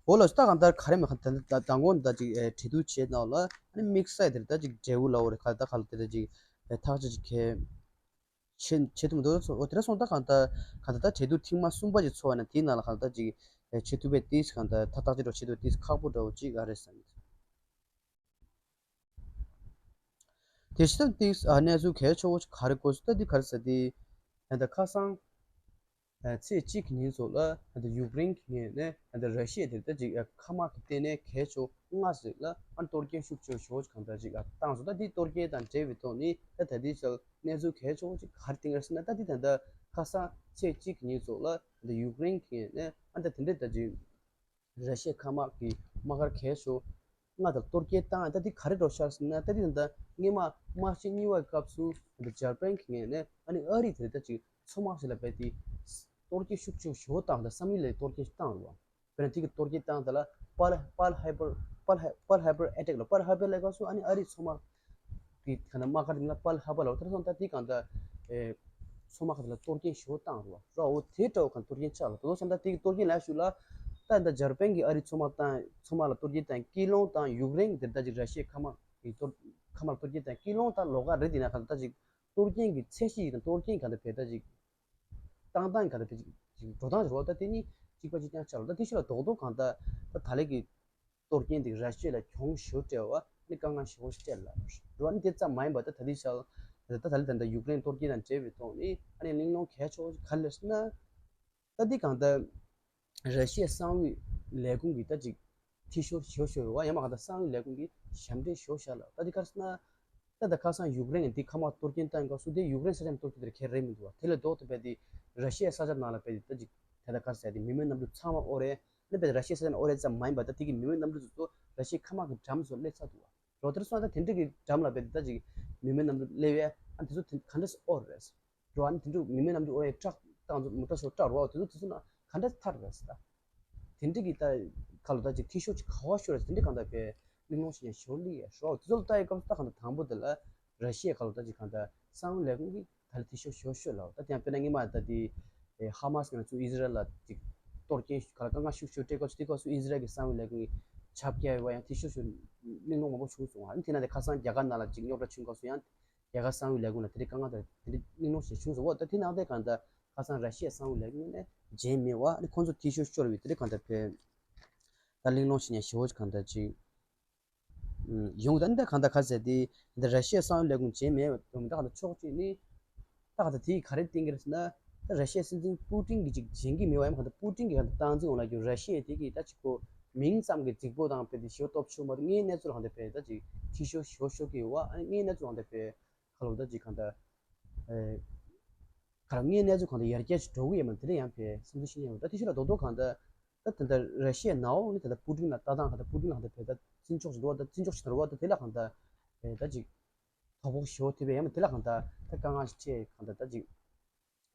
འོ་ལགས་སོ། ད་གང་ལྟར་ག་རེ་མ་གང་ལྟར་ད་དང་པོ་ད་ཅིག་ཨ་གྲོས་བསྡུར་བྱས་ནང་ལ་ཨ་ནི་དམིགས་བསལ་དེར་ད་ཅིག་འབྲས་བུ་ལ་འོ་རེ་ག་ད་ག་ལ་དེ་ད་ཅིག་ཨ་ཐག་ཆོད་ཅིག་གལ་ཆེ་ཆེ་ཐུབ་མི་འདུག་ལགས་སོ། འོ་དེ་འདྲ་སོང་ད་གང་ལྟར་གང་ལྟར་ད་གྲོས་བསྡུར་ཐེངས་མ་གསུམ་པ་ཅིག་ཚོགས་པ་ན་དེའི་ནང་ལ་གང་ལྟར་ཅིག་ཨ་བྱེད་ཐུབ་པའི་ཏིས་གང་ལྟར་ད་ཐག་ཆོད་འདྲ་བོ་བྱེད་ཐུབ་པའི་ཏིས་ཁག་པོ་འདྲ་བོ་ཅིག་ཨ་རེད་བསམ། དེ་བཞིན་ཏིས་ཨ་གནས་ཚུལ་གལ་ཆེ་བོ་ག་རེ་གོ་སོང་ད་འདི་ག་རེ་ཟེར་ཏེ། ད་ཁ་སང་ཨ་ཚེས་གཅིག་གི་ཉིན་ཚོ་ལ་ད་ཡུཀ་རེན་གྱི་ངོས་ནས་ད་ར་ཤི་ཡ་དེ་ད་ཅིག་མཁའ་དམག་གི་སྟེང་ནས་གལ་ཆེ་བོ་ལྔ་ཟིག་ལ་ཨ་གཏོར་སྐྱོན་ཤུགས་ཆེ་བོ་ཞེ་པོ་ཅིག་གང་ལྟར་ཅིག་ཨ་བཏང་སོང་། ད་འདི་གཏོར་སྐྱོན་དང་འབྲེལ་བའི་ཐོག་ནས་ད་ད་ལྟའི་ཆར་གནས་ཚུལ་གལ་ཆེ་བོ་ཅིག་ག་རེ་བསྟན་ག་རེ་ཟེར་ན་ད་འདི་ད་ད་ཁ་སང་ཚེས་གཅིག་གི་ཉིན་ཚོ་ལ་ད་ཡུཀ་རེན་གྱི་ངོས་ནས་ཨ་ད་དེ་འདྲའི་ད་ཅིག་ར་ཤི་ཡའི་མཁའ་དམག་གི་དམག་སྒར་གལ་ཆེ་ལྔ་དང་གཏོར་སྐྱོན་བཏང་། ད་འདི་ག་རེ་འགྲོ་ཤར་ཟེར་ན་ད་འདི་ད་ལྟ་སྔོན་མ་དམག་ཆེན་གཉིས་པའི་སྐབས་སུ་ད་འཇར་པན་གྱི་ངོས་ནས་ཨ་ནི་ཨ་རི་དེ་ད་ཅིག་མཚོ་དམག་ཞིག་ལ་རྦད་དེ་གཏོར་སྐྱོན་ཤུགས་ཆེ་ཞེ་པོ་བཏང་། ད་བསམ་ཡུལ་ལས་གཏོར་སྐྱོན་ཞིག་བཏང་རེད་བ། དཔེར་ན་དེ་གི་གཏོར་སྐྱོན་བཏང་དེ་ལ་Pearl Pearl Harbor Pearl Pearl Harbor attack ལ། Pearl Harbor ལ་སྐབས་སུ་ཨ་ནི་ཨ་རིའི་མཚོ་དམག་གི་གང་ལ་དམག་སྒར་དེ་ལ་Pearl Harbor ལ། དེ་སོང་ད་དེ་གང་ལྟར་ཨེ་མཚོ་དམག་ཁག་དེ་ལ་གཏོར་སྐྱོན་ཞེ་པོ་བཏང་རེད་བ། རོ་འོ་དེ་འདྲ་བོ་གང་གཏོར་སྐྱོན་ཆགས་ལ། དེ་ཚོ་བསམ་ད་དེ་གི་གཏོར་སྐྱོན་ལ་ཞུ་ལ། ད་ད་འཇར་པན་གྱི་ཨ་རིའི་མཚོ་དམག་དང་མཚོ་དམག་ལ་གཏོར་སྐྱོན་བཏང་། སྐྱིད་ལོང་དང་ཡུཀ་རེན་གྱི་དེ་ལྟ་ཅིག་ར་ཤི་ཡའི་མཁའ་དམག་གི་གཏོར་མཁའ་དམག་ལ་གཏོར་སྐྱོན་བཏང་། སྐྱིད་ལོང་དང་ལོགས་ཀ་རེད། དེ་ན་གང་ལྟར་ཅིག་གཏོར་སྐྱོན་གྱི་ཚད་གཞི་དང་གཏོར་སྐྱོན་གང་ལྟར་བས་ད་ཅིག་བཏང་སྟངས་གང་ལྟར་བས་ཅིག་ཅིག་འགྲོ་སྟངས་ཅིག་རོ། ད་དེ་གཉིས་གཅིག་པ་གཅིག་རྐྱང་ཆགས་ལ། ད་དེ་ཤུ་ལ་རྡོག་རྡོག་གང་ལྟར་ད་ད་ལས་ཀྱི་གཏོར་སྐྱོན་དེ་ར་ཤི་ཡ་ལ་གྱོང་ཞེ་པོ་སྤྲད་པ་ནི་དཀའ་ངལ་ཞེ་པོ་སྤྲད་ལ་རོ། ཨ་ནི་དེ་ཙམ་མ་ཡིན་པ་ད་ད་ལྟའི་ཆར་ད་ད་ལྟ་ད་ལྟ་ཡུཀ་རེན་གཏོར་སྐྱོན་དང་འབྲེལ་བའི་ཐོག་ནས་ཨ་ནི་གླེང་སློང་གལ་ཆེ་བ་ག་རེ་རེད་ཟེར་ན། ད་འདི་གང་ལྟར་ར་ཤི་ཡའི་གསང་བའི་ལས་ཁུངས་ཀྱི་ད་ཅིག་འཐུས་ཤོར་ཞེ་པོ་ཤོར་བ། ཡང་མ་གང་ལྟར་གསང་བའི་ལས་ཁུངས་ཀྱི་ཞབས་འདྲེན་ཞེ་པོ་ཤར་ལ། ད་འདི་ག་རེ་ཟེར་ན། ད་ད་ཁ་སང་ཡུཀ་རེན་གྱིས་འདི་མཁའ་དམག་གཏོར་སྐྱོན་བཏང་སྐབས་སུ་དེ་ཡུཀ་རེན་ས་ཆ་ནས་གཏོར་སྐྱོན་དེར་ཁྱེར་རེད་མི་འདུག་བ། དེ་ལས་ལྡོག་ཏུ་བས་དེ་ར་ཤི་ཡའི་ས་ཆ་ནང་ལ་བས་དེ་ད་ཅིག་དེ་ད་ག་རེ་ཟེར་དེ་མི་མེད་གནམ་གྲུ་ཚང་མ་ཨོ་རེད། ཨ་ནི་བས་ར་ཤི་ཡའི་ས་ཆ་ནས་ཨོ་རེད་ཙམ་མ་ཡིན་པ། ད་དེ་གི་མི་མེད་གནམ་གྲུ་ཚོ་ར་ཤི་ཡའི་མཁའ་དམག་གི་འགྲམ་ཚོ་སླེབས་ཚར་འདུག་བ། རོ་དེར་སོང་ད་དེ་འདྲ་གི་འགྲམ་ལ་བས་དེ་ད་ཅིག་མི་མེད་གནམ་གྲུ་སླེབས་ཡས་ཨ་དེ་ཚོ་དེ་ག་འདྲས་ཨོ་རེད། རོ་ཨ་ནི་དེ་འདྲ་མི་མེད་གནམ་གྲུ་ཨོ་ཡས་ཏྲག་བཏང་ཚོ་མོ་ཊ་ཚོ་ཏྲག་རོ་དེ་ཚོ་དེ་ཚོ་ན་ག་འདྲས་ཐར་རེད་ད། དེ་འདྲ་གི་ད་ཁ་ལོ་ད་ཅིག་འཐུས་ཤོར་ཅིག་ག་བ་ཤོར་རེད། དེ་འདྲ་གང་ལྟར་བས་གླེང་སློང་བྱེད་མཁན་ཞེ་པོ་སླེབས་ཡས་རོ། དེ་ཚོ་ལ་ལྟ་ཡི་སྐབས་སུ་ད་གང་ལྟར་དང་པོ་དེ་ལ་ར་ཤི་ཡའི་ཁ་ལོ་ད་ཅིག་གང་ལྟར་གསང་བའི་ལས་ཁུངས་ཀྱིས་ད་ལྟ་འཐུས་ཤོར་ཞེ་པོ་ཤོར་ལ། ད་དེ་ཡང་དཔེར་ན་སྔོན་མ་ད་དེ་ཧ་མ་སི་ང་ཚོ་ཨི་ཟི་རལ་ལ་ཅིག་གཏོར་སྐྱོན་ག་ལ་དཀའ་ངལ་ཤུགས་ཆེ་སྤྲད་སྐབས་སུ་དེ་སྐབས་སུ་ཨི་ཟི་རལ་གྱི་གསང་བའི་ལས་ཁུངས་ཀྱིས་ཆབ་བཀྱག་ཡོད་པ་ཡང་འཐུས་ཤོར་ཞེ་པོ་གླེང་སློང་མང་པོ་བྱུང་སོང་བ། ཨ་ནི་དེ་ན་དེ་ཁ་སང་རྒྱ་གར་ནང་ལ་ཅིག་རྙོག་དྲ་བྱུང་སྐབས་སུ་ཡང་རྒྱ་གར་གསང་བའི་ལས་ཁུངས་ལ་དེ་འདྲའི་དཀའ་ངལ་དང་དེ་འདྲའི་གླེང་སློང་ཞིག་བྱུང་སོང་བ། ད་དེ་ནང་དེ་གང་ལྟར་ཁ་སང་ར་ཤི་ཡའི་གསང་བའི་ལས་ཁུངས་ནས་བརྗེད་མེད་བ། ཨ་ནི་ཁོང་ཚོ་འཐུས་ཤོར་ཤོར་བའི་དེ་འདྲའི་གང་ལྟར་བས་ད་གླེང་སློང་བྱེད་མཁན་ཞེ་པོ་ཅིག་གང་ལྟར་ཅིག་ཡོང་། ད་ནི་ད་གང་ལྟར་ག་ཟེར་དེ་ད་ར་ཤི་ཡའི་གསང་བའི་ལས་ཁུངས་བརྗེད་མེད་བ་དང་། ད་གང་ལྟར་ཕྱོགས་གཅིག་ནས་ད་གང་ལྟར་དེ་ག་རེ་བསྟན་གྱི་རེད་ཟེར་ན། ད་ར་ཤི་ཡའི་སྲིད་འཛིན་པུ་ཏིན་གྱིས་ཅིག་བརྗེད་ཀྱི་མེད་བ། ཡང་གང་ལྟར་པུ་ཏིན་གྱིས་གང་ལྟར་སྟངས་འཛིན་འོང་ལ་རྒྱུ་ར་ཤི་ཡ་དེ་གི་ད་ཅིག་གོ་མིང་ཙམ་གྱི་རྫིག་པོ་དང་བས་དེ་ཞེ་པོ་སྟོབས་ཆེན་པོ་མ་གཏོགས་དངོས་གནས་ཚུལ་ལ་གང་ལྟར་བས་ད་ཅིག་འཐུས་ཤོར་ཞེ་པོ་ཤོར་གྱི་ཡོད་བ། ཨ་ནི་དངོས་གནས་ཚུལ་ལ་གང་ལྟར་བས་ཁ་ལོ་ད་ཅིག་གང་ལྟར་ཨེ་ག་རེ་དངོས་གནས་ཚུལ་གང་ལྟར་ཡར་རྒྱས་ཅིག་འགྲོ་གི་ཡོད་མ་རེད། དེ་ལ་ཡང་བས་བསམ་ཚུལ་བཤད་མཁན་ཡོད། ད་དེ་ཤུ་ལ་རྡོག་རྡོག་གང་ལྟར་ད་དེ་འདྲ་ར་ཤི་ཡའི་ནང་འོག་ནས་དེ་ལ་པུ་ཏིན་ལ་ལྟ་སྟངས་གང་ལྟར་པུ་ཏིན་ལ་གང་ལྟར་བས་ད་བརྩི་འཇོག་ཅིག་འགྲོ་བ། ད་བརྩི་འཇོག་ཅིག་འགྲོ་བ། ད་དེ་ལ་གང་ལྟར་ཨེ་ད་ཅིག་དོ་ཕོག་ཞེ་པོ་ཐེབས་པས། ཡང་མ་དེ་ལ་གང་ལྟར་ད་དཀའ་ངལ་ཞིག་འཕྲད། གང་ལྟར་ད་ཅིག་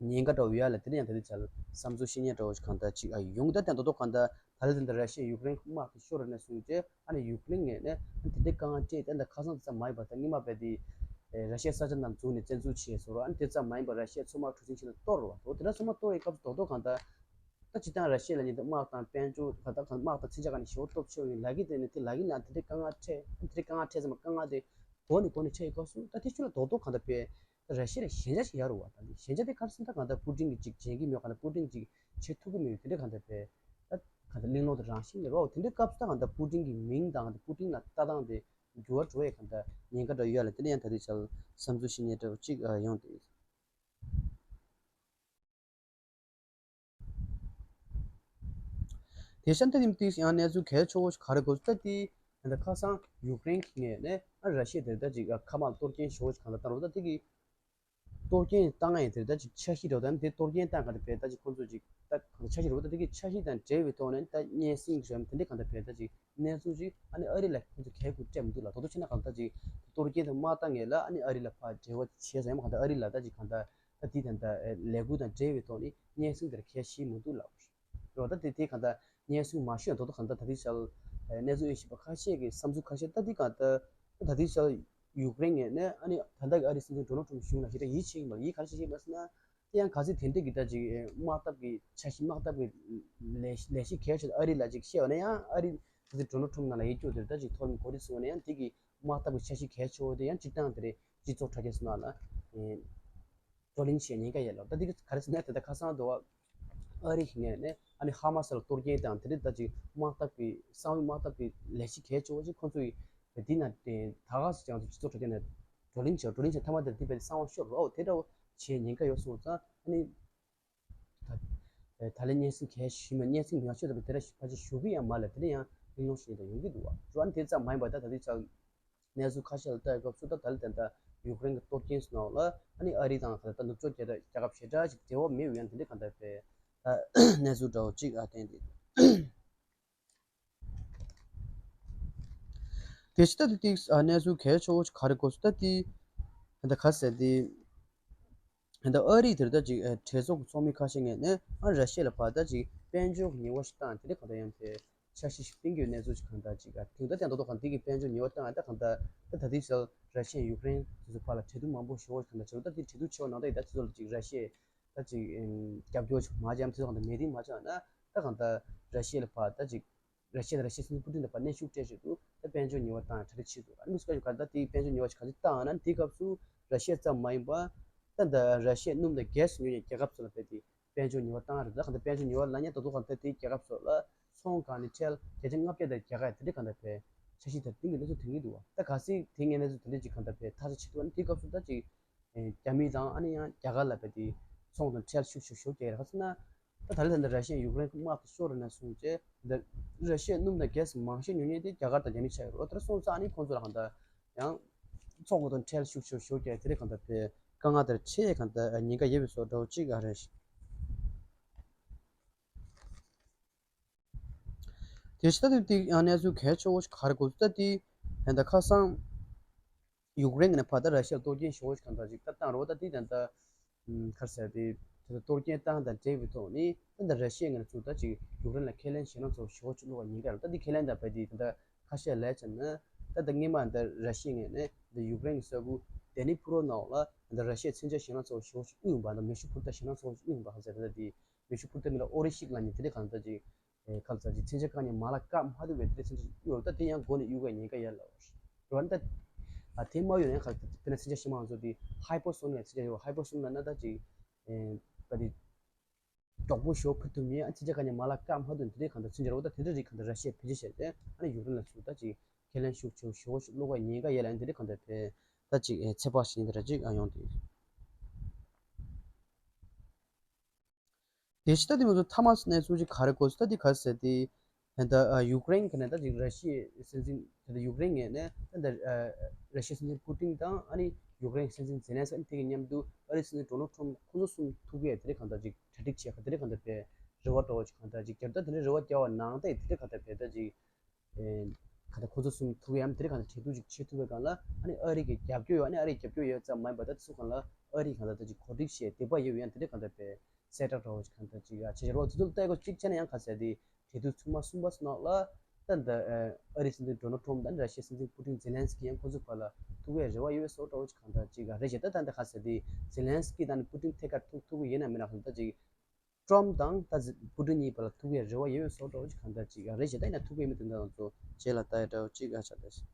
ཉེན་ཁ་འདྲ་བོ་ཡོད་ལ། དེ་ནས་ཡང་ད་ལྟའི་ཆར་བསམ་ཚུལ་བཤད་མཁན་འདྲ་བོ་ཞིག་གང་ལྟར་ཅིག་ཨ་ཡོང་། ད་དེ་རྡོག་རྡོག་གང་ལྟར་ད་ལྟ་དེ་འདྲ་ར་ཤི་ཡ་ཡུཀ་རེན་དམག་དེ་ཤོར་ནས་བཟུང་སྟེ་ཨ་ནི་ཡུཀ་རེན་ངོས་ནས་ཨ་ནི་དེ་འདྲའི་དཀའ་ངལ་སྤྲད། དེ་འདྲ་ཁ་སང་དེ་ཙམ་མ་ཡིན་པ་ད་སྔོན་མ་བས་དེ་ར་ཤི་ཡའི་ས་ཆ་ནང་འཛུལ་ནས་བཙན་འཛུལ་བྱས་སོང་ར། ཨ་ནི་དེ་ཙམ་མ་ཡིན་པ་ར་ཤི་ཡའི་མཚོ་དམག་གྲུ་གཟིངས་ཆེན་ལ་གཏོར་བ། འོ་དེ་འདྲ་མཚོ་དམག་གཏོར་བའི་སྐབས་སུ་རྡོག་རྡོག་གང་ལྟར་ད་སྤྱིར་བཏང་ར་ཤི་ཡ་ལ་ཉེ་དུ་དམག་དང་དཔལ་འབྱོར་ད་ལྟ་གང་དམག་དང་མཚོན་ཆ་གང་ནས་ཞེ་པོ་སྟོབས་ཆེ་བ་ཡིན། ལ་གི་དེ་ནས་དེ་ལ་གི་ནང་དེ་འདྲའི་དཀའ་ངལ་འཕྲད། ཨ་ནི་དེ་འདྲའི་དཀའ་ངལ་འཕྲད་ཙམ་མ་དཀའ་ངལ་དེ་འགོ་ནས་འགོ་ནས་འཕྲད་ཡོད་སྐབས་སུ་ད་དེ་ཤུ་ལ་རྡོག་རྡོག་གང་ལྟར་བས་ར་ཤི་ཡ་ལ་ཞན་ཆ་ཞིག་ཡོད་རེད་བ། ད་འདི་ཞན་ཆ་དེ་ག་རེ་ཟེར་ན་ད་གང་ལྟར་པུ་ཏིན་གྱིས་ཅིག་བརྗེད་ཀྱི་མེད་པ། གང་ལྟར་པུ་ཏིན་གྱིས་ཅིག་བྱེད་ཐུབ་ཀྱི་མེད་པ། དེ་འདྲ་གང་ལྟར་བས་ད་གང་ལྟར་གླེང་སློང་དེ་རང་བཞིན་རེད་བ། དེ་འདྲའི་སྐབས་སུ་ད་གང་ལྟར་པུ་ཏིན་གྱི་མིང་དང་གང་ལྟར་པུ་ཏིན་ལ་ལྟ་སྟངས་དེ་འགྱུར་བ་འགྲོ་ཡས་གང་ལྟར་ཉེན་ཁ་འདྲ་ཡོད་ལ། དེ་འདྲ་ཡང་ད་ལྟའི་ཆར་བསམ་ཚུལ་བཤད་མཁན་འདྲ་བོ་ཅིག་ཨ་ཡོང་དེ། དེ་བཞིན་ད་དེ་དེ་ཡང་གནས་ཚུལ་གལ་ཆེ་བོ་ཞིག་ག་རེ་གོ་ད་དེ་ད་ཁ་སང་ཡུཀ་རེན་གྱི་ངོས་ནས་ཨ་ར་ཤི་ཡ་དེར་ད་ཅིག་ཨ་མཁའ་དམག་གཏོར་སྐྱོན་ཞེ་པོ་ཞིག་གང་ལ་བཏང་རོགས། ད་དེ་གི་གཏོར་སྐྱོན་བཏང་ཡས་དེར་ད་ཅིག་འཆར་གཞི་རེད་བ། ད་དེ་གཏོར་སྐྱོན་བཏང་ག་དེ་བས་ད་ཅིག་ཁོང་ཚོ་ཅིག་ད་གང་འཆར་གཞི་རེད་བ། ད་དེ་གི་འཆར་གཞི་དང་འབྲེལ་བའི་ཐོག་ནས་ད་སྙན་སེང་རེད་དེ་འདྲ་གང་ལྟར་བས་ད་ཅིག་གནས་ཚུལ་ཅིག་ཨ་ནི་ཨ་རི་ལ་ཁོང་ཚོ་གལ་དགོས་སྤྲད་མི་འདུག་ལ། དོ་དོ་ཆེ་ན་གང་ལྟར་ཅིག་གཏོར་སྐྱོན་དང་དམག་བཏང་ངེས་ལ་ཨ་ནི་ཨ་རི་ལ་ཕར་འབྲེལ་བ་བྱས་ཟེར་ཡང་མ་གང་ལྟར་ཨ་རི་ལ་ད་ཅིག་གང་ལྟར་ད་དེ་དང་ད་ལས་འགུལ་དང་འབྲེལ་བའི་ཐོག་ནས་སྙན་སེང་དེར་གལ་བྱེད་མི་འདུག་ལ། རོ་ད་དེ་དེ་གང་ལྟར་སྙན་སེང་མ་ཤོད་དོ་དོ་གང་ལྟར་ད་ལྟའི་ཆར་གནས་ཚུལ་དབྱེ་ཞིབ་པ་ཁ་ཤས་ཀྱི་བསམ་ཚུལ་ཁ་ཤས་ད་དེ་གང་ལྟར་ད་ལྟའི་ཆར་ཡུཀ་རེན་ངོས་ནས་ཨ་ནི་ད་ལྟ་གི་ཨ་རིའི་སྲིད་འཛིན་ཌོ་ནལ་ཊམ་གཞུང་ལ་ཞེ་དྲག་ཡིད་ཆེས་ཀྱི་མ་རེད། ཡིད་ག་རེ་ཆེས་ཀྱི་མ་རེད་ཟེར་ན། དེ་ཡང་གལ་སྲིད་དེ་འདྲ་གི་ད་ཅིག་དམག་འཐབ་ཀྱི་འཆར་གཞི་དམག་འཐབ་ཀྱི་ལས་ལས་གཞི་གལ་ཆེ་ཨ་རི་ལ་ཅིག་བཤད་པ་ན་ཡང་ཨ་རི་སྲིད་འཛིན་ཌོ་ནལ་ཊམ་ནང་ལ་ཡིད་སྐྱོ་དེར་ད་ཅིག་མཐོ་རིམ་གོ་སྒྲིག་སོང་བ་ན་ཡང་དེ་གི་དམག་འཐབ་ཀྱི་འཆར་གཞི་གལ་ཆེ་བོ་དེ་ཡང་སྤྱིར་བཏང་དེ་རེད། སྤྱི་ཚོགས་དྲ་རྒྱ་སོགས་ནང་ལ་བགྲོ་གླེང་བྱེད་ཉེན་ཁ་ཡོད་ལ། ད་དེ་ག་རེ་ཟེར་ན་དེ་ད་ཁ་སང་དུ་བ་ཨ་རི་ངོས་ནས་ཨ་ནི་ཧ་མ་སི་ལ་གཏོར་སྐྱོན་དང་དེ་རིང་ད་ཅིག་དམག་འཐབ་ཀྱི་གསང་བའི་དམག་འཐབ་ཀྱི་ལས་གཞི་གལ་ཆེ་བོ་ཞིག་ཁོང་ཚོ་ཡིས་འདི་ན་དེ་ད་ག་སེ་ཅང་ཚོ་སྤྱི་ཚོགས་དྲ་རྒྱ་ནས་བགྲོ་གླེང་བྱས། བགྲོ་གླེང་བྱས་མཐའ་མ་དེར་དེ་བས་གསང་བ་ཤོར་རོགས་དེ་འདྲ་བོ་བྱེད་ཉེན་ཁ་ཡོད་སོང་ཙང་ཨ་ནི་ད་ད་ལན་སྙན་སེང་གལ་ཞུས་མ་སྙན་སེང་མི་ཡང་ཤོད་ད་དེ་འདྲ་ཕལ་ཆེར་ཞུ་གི་ཡང་མ་ལ་དེ་འདྲ་ཡང་གླེང་སློང་ཞིག་ཡིན་ད་ཡོང་གི་འདུག་བ། རོ་ཨ་ནི་དེ་ཙམ་མ་ཡིན་པ་ད་ད་དེ་ཚོ། གནས་ཚུལ་ཁ་ཤས་ལ་ལྟ་ཡི་སྐབས་སུ་ད་ད་ལྟ་ད་ཡུཀ་རེན་གྱི་གཏོར་སྐྱོན་ཟེར་ནའང་ལ་ཨ་ནི་ཨ་རི་དང་ད་ལྟ་ནུབ་ཕྱོགས་རྒྱལ་ཁབ་རྒྱལ་ཁབ་ཞེ་དྲག་ཅིག་འབྲེལ་བ་མེད་པའི་ཡང་དེ་འདྲ་གང་ལྟར་པའི་ད་གནས་ཚུལ་འདྲ་བོ་ཅིག་ཨ་བསྟན་ཏེ། དེ་ཕྱི་ད་དེ་ཏིག་ཨ་གནས་ཚུལ་གལ་ཆེ་བོ་ཅིག་ག་རེ་གོ་སོང་ད་དེ་ད་ལྟ་ག་ཟེར་དེ་ད་ལྟ་ཨ་རི་དེར་ད་ཅིག་ཨ་གྲོས་ཚོགས་ཀྱི་ཚོགས་མི་ཁ་ཤས་ངོས་ནས་ཨ་ར་ཤི་ཡ་ལ་ཕར་ད་ཅིག་ དཔལ་འབྱོར་ཉེས་པ་ཞིག་བཏང་། དེ་འདྲ་གང་ལྟར་ཡང་དེ་འཆར་གཞི་ཞིག་བཏིང་དགོས་ཡོད་གནས་ཚུལ་ཞིག་གང་ལྟར་ཅིག་ཨ་དེང་ད་ལྟ་ད་དུང་གང་དེ་གི་དཔལ་འབྱོར་ཉེས་པ་བཏང་ད་གང་ལྟར་ད་ད་དེ་ཚོ་ར་ཤི་ཡ་ཡུཀ་རེན་དེ་ཚོ་བར་ལ་གྲོས་བསྡུར་མང་པོ་ཞིག་གང་ལྟར་བྱས་ད་དེ་གྲོས་བསྡུར་ཆེ་བ་ནང་ད་ཡི་ད་དེ་ཚོ་ལ་ཅིག་ར་ཤི་ཡ་ད་ཅིག་རྒྱབ་སྐྱོར་ཞིག་མ་བྱས་ཡང་དེ་ཚོ་གང་ལྟར་མེད་དེ་མ་བྱས་ན་ད་གང་ལྟར་ར་ཤི་ཡ་ལ་ཕར་ད་ཅིག་ར་ཤི་ཡ་དང་ར་ཤི་ཡའི་སྲིད་འཛིན་པུ་ཏིན་དང་བར་གནོན་ཤུགས་སྤྲད་བཞིན་འདུག་ད་དཔལ་འབྱོར་ཉེས་པ་བཏང་ཡང་གྲ་སྒྲིག་བྱེད་འདུག་ཨ་ནི་མི་སུ་ག་ཞིག་ག་ད་དེའི་དཔལ་འབྱོར་ཉེས་པ་ཞིག་ག་ཚོད་བཏང་ན་དེའི་སྐབས་སུ་ར་ཤི་ཡ་ཙམ་མ་ཡིན་པར་ད་ད་ར་ཤི་ཡའི་སྣུམ་དང་གྷེ་སི་ཉོ་མཁན་རྒྱལ་ཁབ་ཚོ་ལ་བས་དེ་དཔལ་འབྱོར་ཉེས་པ་བཏང་རེད། ད་ག་ད་དཔལ་འབྱོར་ཉེས་པ་ལབ་མཁན་ད་དུང་ག་ད་དེའི་རྒྱལ་ཁབ་ཚོ་ལ་ཚོང་གང་ནས་ཁྲལ་བརྒྱ་ཆ་ལྔ་བརྒྱ་དང་བརྒྱ་ཁ་དེ་འདྲ་ག་ད་བས་འཆར་གཞི་དེ་བཏིང་གི་གནས་ཚུལ་ཐོན་གྱི་འདུག་ད་ག་སྲིད་དེ་ངས་གནས་ཚུལ་དེ་འདྲ་ཅིག་ག་ད་བས་ཐག་གཅོད་བྱེད་ཐུབ་ན་དེའི་སྐབས་སུ་ད་ཅིག་རྒྱ་མི་དང་ཨ་ནི་ཡང་རྒྱ་གར་ལ་བས་དེ་ཚོང་དང་ཁྲལ་ཤུགས་ཤུགས་ཤུགས་རྒྱག་གི་རེད། ག་ཚོད་ན། ད་ད་ལྟ་ད་ལྟ་ར་ཤི་ཡ་ཡུཀ་རེན་དམག་དེ་ཤོར་ནས་བཟུང་བྱས་ད་ར་ཤི་ཡ་སྣུམ་དང་གྷེ་སི་མང་ཤོས་ཉོ་མཁན་དེ་རྒྱ་གར་དང་རྒྱ་མི་ཆགས་ཡོད་རེད། ད་སོང་ཙང་ཨ་ནི་ཁོང་ཚོ་ལ་གང་ལྟར་ཡང་ཚོགས་འགོ་དང་ཁྲལ་ཤུགས་ཤུགས་ཤུགས་རྒྱག་དེ་རེད། གང་ལྟར་དཔེ་དཀའ་ངལ་དེར་ཆེས་གང་ལྟར་ཉེན་ཁ་ཡོད་པའི་བཟོ་འདྲ་བོ་གཅིག་ཨ་རེད། དེ་ཕྱི་ད་དེ་དེ་ཡང་གནས་ཚུལ་གལ་ཆེ་བོ་ཞིག་ག་རེ་གོ་ཚུལ་ད་དེ་ད་ལྟ་ཁ་སང་ཡུཀ་རེན་གྱི་ནས་ཕར་ད་ར་ཤི་ཡ་གཏོར་སྐྱོན་ཞེ་པོ་ཞིག་གང་ལྟར་ཅིག་ད་བཏང་རེད་པ། ད་དེ་ད་ལྟ་ཨམ་ག་རེ་ཟེར་དེ་ད་ལྟ་གཏོར་སྐྱོན་བཏང་དང་འབྲེལ་བའི་ཐོག་ནས་ད་ལྟ་ར་ཤི་ཡ་ངོས་ནས་ཚུར་ད་ཅིག་ཡུཀ་རེན་ལ་ཁས་ལེན་ཞེད་སྣང་ཚ་བོ་ཞེ་པོ་ཅིག་བླུགས་པ་ཉེན་ཁ་རེད། ད་དེ་ཁས་ལེན་དང་བས་དེ་ད་ལྟ་ཁ་ཤས་ལབ་བྱས་ན་ད་ལྟ་སྔོན་མ་ད་ར་ཤི་ཡ་ངོས་ནས་ད་ཡུཀ་རེན་གྱི་ས་ཁུལ་ཌི་ནི་པྲོ་ནང་ལ་ད་ལྟ་ར་ཤི་ཡ་མཚོན་ཆ་ཞེད་སྣང་ཚ་བོ་ཞེ་པོ་ཅིག་གཡུགས་ཡིན་པ། ད་མེ་ཤུགས་འཕུར་མདའ་ཞེད་སྣང་ཚ་བོ་ཞིག་གཡུགས་ཡིན་པ། ག་རེ་ཟེར་ད་ལྟ་དེ་མེ་ཤུགས་འཕུར་མདའ་མིང་ལ་ཨོ་རི་ཤིག་ལབ་མཁན་དེ་འདྲ་གང་ལྟར་ཅིག་ཨེ་ཁ་ལ་ཙམ་ཅིག་མཚོན་ཆ་གང་ཡང་མ་ལག་བཀག་མ་ཐུབ་པའི་དེ་འདྲའི་མཚོན་ཆ་ཞིག་གཡུགས་ཡོད་རེད། ད་དེ་ཡང་མགོ་ནས་གཡུག་གི་ཉེན་ཁ་ཡོད་ལབ་རེད། འོན་ཏེ་ཨ་དེ་མ་གཡུག་ན་ཡང་ག་དཔེར་ན་མཚོན་ཆ་ཞིག་མ་ང་ཚོ་དེ་ཧའི་པར་སོ་ནིག་ལབ་མཚོན་ཆ་ཡོད། ཧའི་པར་སོ་ནིག་ལབ་ན་ད་ཅིག་ཨེ་ག་དེ་མགྱོགས་པོ་ཞེ་པོ་འཕུར་ཐུབ་མཁན། ཨ་མཚོན་ཆ་གང་ཡང་མ་ལག་བཀག་མ་ཐུབ་དེ་འདྲའི་གང་ལྟར་མཚོན་ཆ་རེད་པ། ད་དེ་འདྲ་རིགས་གང་ལྟར་ར་ཤི་ཡས་བེད་སྤྱོད་བྱས་ཏེ་ཨ་ནི་ཡུཀ་རེན་ལ་ཚུར་ད་ཅིག་ཁས་ལེན་ཤུགས་ཆེ་བོ་ཞེ་པོ་ཞིག་བླུགས་པའི་ཉེན་ཁ་ཡོད་ལབ་ཡང་དེ་འདྲའི་གང་ལྟར་དཔེ་ད་ཅིག་ཨེ་ཚོད་དཔག་བྱེད་མཁན་དེ་འདྲ་ཅིག་ཨ་ཡོང་དུས། དེ་ཕྱི་ད་དེ་ང་ཚོ་མཐའ་མ་གནས་ཚུལ་ཅིག་ག་རེ་གོ་ཚུལ་ད་དེ་ག་རེ་ཟེར་ཏེ། ད་ལྟ་ཨ་ཡུཀ་རེན་གྱི་ནས་ད་ཅིག་ར་ཤི་ཡའི་སྲིད་འཛིན་ད་ལྟ་ཡུཀ་རེན་ངོས་ནས་ད་ལྟ་ཨ་ར་ཤི་ཡའི་སྲིད་འཛིན་པུ་ཏིན་དང་ཨ་ནི་ཡུཀ་རེན་སྲིད་འཛིན་ཛེ་ལན་སི་ཨ་ནི་དེ་གི་མཉམ་དུ་ཨ་རིའི་སྲིད་འཛིན་ཌོ་ནལ་ཊམ་ཁོང་ཚོ་གསུམ་ཐུག་གི་ཡ་དེ་འདྲ་གང་ལྟར་ཅིག་གྲ་སྒྲིག་བྱས་ཁ་དེ་འདྲ་གང་ལྟར་དཔེ་རེ་བ་འདྲ་བོ་ཅིག་གང་ལྟར་ཅིག་བརྒྱབ། ད་དེ་འདྲ་རེ་བ་བརྒྱབ་པ་ནང་ད་དེ་འདྲ་གང་ལྟར་དཔེ་ད་ཅིག་ཨེ་ག་ད་ཁོ་ཚོ་གསུམ་ཐུག་ཡ་དེ་འདྲ་གང་ལྟར་གྲོས་བསྡུར་ཅིག་བྱེད་ཐུབ་པའི་སྒང་ལ་ཨ་ནི་ཨ་རི་གི་རྒྱབ་སྐྱོར་ཡོད། ཨ་ནི་ཨ་རིའི་རྒྱབ་སྐྱོར་ཡོད་ཙམ་མ་ཡིན་པར་ད་དེ་ཚོ་སྒང་ལ་ཨ་རི་གང་ལྟར་ད་ཅིག་གོ་སྒྲིག་བྱས་དད་པ་ཡོད་ཡ་དེ་འདྲ་གང་ལྟར་དཔེ་གསལ་བསྒྲགས་འདྲ་བོ་ཅིག་གང་ལྟར་ཅིག་ཡ་བྱེད་བྱེད་རོགས། དེ་ཚོ་ལ་ལྟ་དགོས་གཅིག་བྱས་ན་ཡང་ག་ཟེར་དེ་གྲོས་བསྡུར་ཚོད་མ་གསུམ་པ་ཚོ་ནང་ལ་ད་ད་ཨ་རིའི་སྲིད་འཛིན་ཌོ་ནལ་ཊམ་དང་ར་ཤི་ཡའི་སྲིད་འཛིན་པུ་ཏིན་ཛེ་ལན་སི་ཀི་ཡང་ཁོ་ཚོ་བར་ལ་ཐུག་ཡ་རེ་བ་ཡོད་པའི་བཟོ་འདྲ་བོ་ཅིག་གང་ལྟར་ཅིག་ཡ་རེད་བྱས། ད་ད་འདི་ག་ཟེར་དེ་ཛེ་ལན་སི་ཀི་དང་པུ་ཏིན་ཐད་ཀར་ཐུག་ཐུག་གི་ཡིན་ན་མིན་ན་གང་ལྟར་ཅིག་ཊམ་དང་ད་ཛི་པུ་ཏིན་གཉིས་བར་ལ་ཐུག་པའི་རེ་བ་ཡོད་པའི་བཟོ་འདྲ་བོ་ཅིག་གང་ལྟར་ཅིག་ཡ་རེད་བྱས། ད་ཡིན་ན་ཐུག་གི་མི་དེ་འདྲ་ང་ཚོ་རྗེས་ལ་ལྟ་ཡ་འདྲ་བོ་ཅིག་ཡ་ཆགས་བསྡད་ཤག་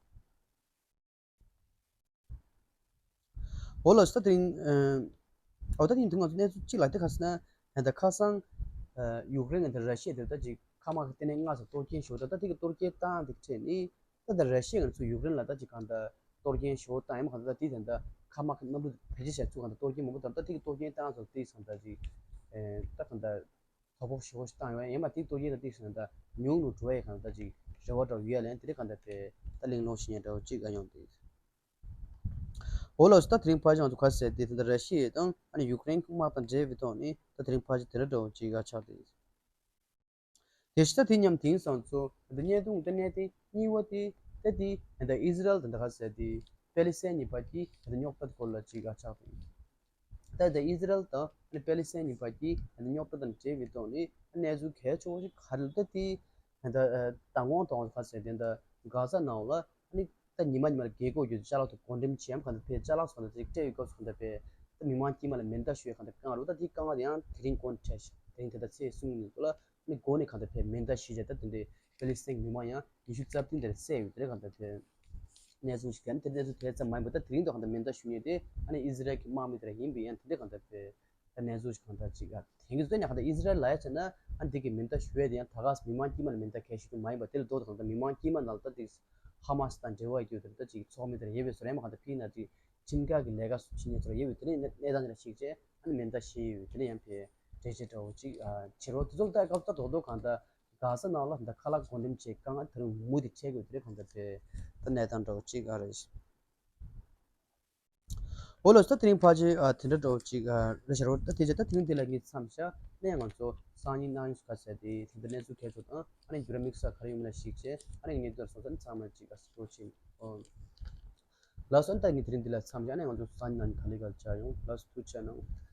འོ་ལགས་སོ། ད་དེ་རིང་ཨ་འོ་ད་དེ་རིང་ང་ཚོ་གནས་ཚུལ་གཅིག་ལ་དེ་ག་ཟེར་ན་ད་ཁ་སང་ཨ་ཡུཀ་རེན་དང་ར་ཤི་ཡ་དེ་ད་ཅིག་མཁའ་དམག་གི་ལྟེ་གནས་སྔ་ས་གཏོར་སྐྱོན་ཞུ་ད་ད་དེ་གི་གཏོར་སྐྱོན་བཏང་དེ་འཕྲད་ནས། ད་ལྟ་ར་ཤི་ཡ་ང་ཚོ་ཡུཀ་རེན་ལ་ད་ཅིག་གང་ལྟར་གཏོར་སྐྱོན་ཞེ་པོ་བཏང་ཡ་མ་གང་ལྟར་ད་དེ་ད་ལྟ་མཁའ་དམག་གི་གནམ་གྲུ་བེད་སྤྱོད་བྱས་ཚུལ་གང་ལྟར་གཏོར་སྐྱོན་མང་པོ་དང་ད་དེ་གི་གཏོར་སྐྱོན་བཏང་ཚོ་དེ་ཙམ་ད་ཅིག་ཨེ་ད་གང་ལྟར་དོ་ཕོག་ཞེ་པོ་ཞིག་བཏང་ཡོད་ཡ་མ་དེ་གཏོར་སྐྱོན་ད་དེ་ཙམ་ད་ཉུང་རུ་འགྲོ་ཡ་གང་ལྟར་ཅིག་རེ་བ་འདྲ་བོ་ཡོད་ཡ་ལན་དེ་འདྲ་གང་ལྟར་དཔེ་ད་གླེང་སློང་བྱེད་ཡ་འདྲ་བོ་ཅིག་ཨ་ཡོང་དེ། འོ་ལགས་སོ། ད་དེ་རིང་ཕལ་ཆེར་ང་ཚོ་ག་ཟེར་དེ་ད་ལྟ་ར་ཤི་ཡ་དང་ཨ་ནི་ཡུཀ་རེན་དམག་དང་འབྲེལ་བའི་ཐོག་ནས་ད་དེ་རིང་ཕལ་ཆེར་དེ་འདྲ་འདྲ་བོ་ཅིག་ཨ་ཆགས་དེ། དེ་ཕྱི་ད་དེ་མཉམ་དེང་སང་ཚོ་ད་བརྙན་ཐུང་ད་གནད་དོན་གཉིས་པ་དེ་ད་དེ་ད་ཨི་ཟི་རལ་དང་ད་ག་ཟེར་དེ་པེ་ལི་སི་ཐན་གཉིས་བར་གྱི་ད་རྙོག་དྲ་སྐོར་ལ་ཅིག་ཨ་ཆགས་དེ། ད་ད་ཨི་ཟི་རལ་དང་པེ་ལི་སི་ཐན་གཉིས་བར་གྱི་རྙོག་དྲ་དང་འབྲེལ་བའི་ཐོག་ནས་གནས་ཚུལ་གལ་ཆེ་བོ་ཞིག་ག་རེ་ལབ་ད་དེ་ད་མདང་དགོང་དང་ག་ཟེར་དེ་ད་གྷ་ཟ་ནང་ལ་ཨ་ནི་ད་ཉི་མ་ཉི་མ་ལ་རྒྱལ་སྒོ་བརྒྱུད་ཅ་ལག་ཏུ་བགོ་འགྲེམས་བྱེད་ཡམ་གང་ལྟར་དེ་ཅ་ལག་སོགས་ལ་ཅིག་སྤྲད་ཡོད་སྐབས་སུ་གང་ལྟར་དཔེ་ད་མི་མང་དཀྱུས་མ་ལ་མེ་མདའ་གཞུ་ཡ་གང་ལྟར་དཀའ་ངལ་རེད། ད་དེའི་དཀའ་ངལ་དེ་ཡང་དེ་རིང་གོང་དུ་འཕྲད་ཤག་དེ་རིང་དེ་ལྟར་ཚེས་གསུམ་ཉིན་དུ་ལ་ཨ་ནི་འགོ་ནས་གང་ལྟར་དཔེ་མེ་མདའ་གཞུས་བྱས་ད་དེ་འདྲའི་པེ་ལི་སི་ཐན་མི་མང་ཡང་ཉི་ཤུ་རྩ་བདུན་དེར་བསད་ཡོད་དེ་རེད། གང་ལྟར་དཔེ་གནས་ཚུལ་ཞིག་ཡང་དེ་གནས་ཚུལ་དེ་ཙམ་མ་ཡིན་པ་ད་དེ་རིང་དུ་གང་ལྟར་མེ་མདའ་གཞུ་མཁན་དེ་ཨ་ནི་ཨི་ཟི་རལ་གྱི་དམག་མི་དེ་ར་ཡིན་པས་ཡང་དེ་འདྲའི་གང་ལྟར་དཔེ་ད་གནས་ཚུལ་ཞིག་གང་ལྟར་ཅིག་ཨ་དེང་གི་ཚོད་ནས་གང་ལྟར་ཨི་ཟི་རལ་ལ་ཡ་བྱས་ན་ཨ་འདི་གི་མེ་མདའ་གཞུ་ཡས་དེ་ཡང་ད་ག་སེ་མི་མང་དཀྱུས་མ་ལ་མེ་མདའ་གས་གཞུ་རྒྱུ་མ་ཡིན་པ་དེ་ལ་ལྡོག་ཏུ་གང་ལྟར་མི་མང་དཀྱུས་མ་ནང་ལ་ད་དེ་ཧ་མ་སི་དང་འབྲེལ་བ་ཡོད་དེ་ད་ཅིག་ཚོགས་མི་དེ་ར་ཡོད་པའི་བཟོ་རེད་མ། གང་ལྟར་ཕི་ན་ཅིག་ཁྲིམས་འགལ་གྱི་ལས་ཀ་སུ་བྱེད་མཁན་ཚོ་ར་ཡོད་པའི་དེ་ནས་གནས་སྟངས་དེ་འདྲ་ཞིག་བྱས་ཨ་ནི་མེ་མདའ་གཞུས་ཡོད་དེ་ནས་ཡང་ཕེ་འགྲེལ་བཤད་འདྲ་བོ་ཅིག་ཨ་བྱེད་རོགས་དེ་ཚོ་ལ་ལྟ་སྐབས་ད་རྡོག་རྡོག་གང་ལྟར་གྷ་ཟ་ནང་ལ་ད་ཁ་ལག་བགོ་འགྲེམས་བྱེད་དཀའ་ངལ་ད་རུང་མུ་མཐུད་འཕྲད་དགོས་དེ་རེད། གང་ལྟར་དཔེ་ད་གནས་སྟངས་འདྲ་བོ་ཅིག་ཨ་རེད། འོ་ལགས་སོ། ད་དེ་རིང་ཕལ་ཆེར་ཨ་དེ་འདྲ་འདྲ་བོ་ཅིག་ཨ་རེད་ཤག་རོགས། ད་དེ་རྗེས་ད་དེ་རིང་འདི་ལ་ངས་མཚམས་བཞག་ནས་ང་ཚོ་སང་ཉིན་གནངས་ཉིན་ག་ཟེར་དེ་ད་ལྟ་གནས་ཚུལ་གལ་ཆེ་དང་ཨ་ནི་འགྱུར་བ་དམིགས་བསལ་ག་རེ་ཡོད་མེད་ལ་གཞིགས་བྱས་ཨ་ནི་ངས་འདི་ལ་སོང་ཙང་ཚང་མ་ཅིག་ཨ་སྤྲོ་ཕྱིན་ཨོ། ལགས་སོ། ད་ངས་དེ་རིང་འདི་ལ་མཚམས་བཞག་ནས་ང་ཚོ་སང་ཉིན་གནངས་ཉིན་ག་ལེ་ག་ལེ་བྱ་ཡོང་། ལགས་སོ། ཐུགས་རྗེ་གནང་།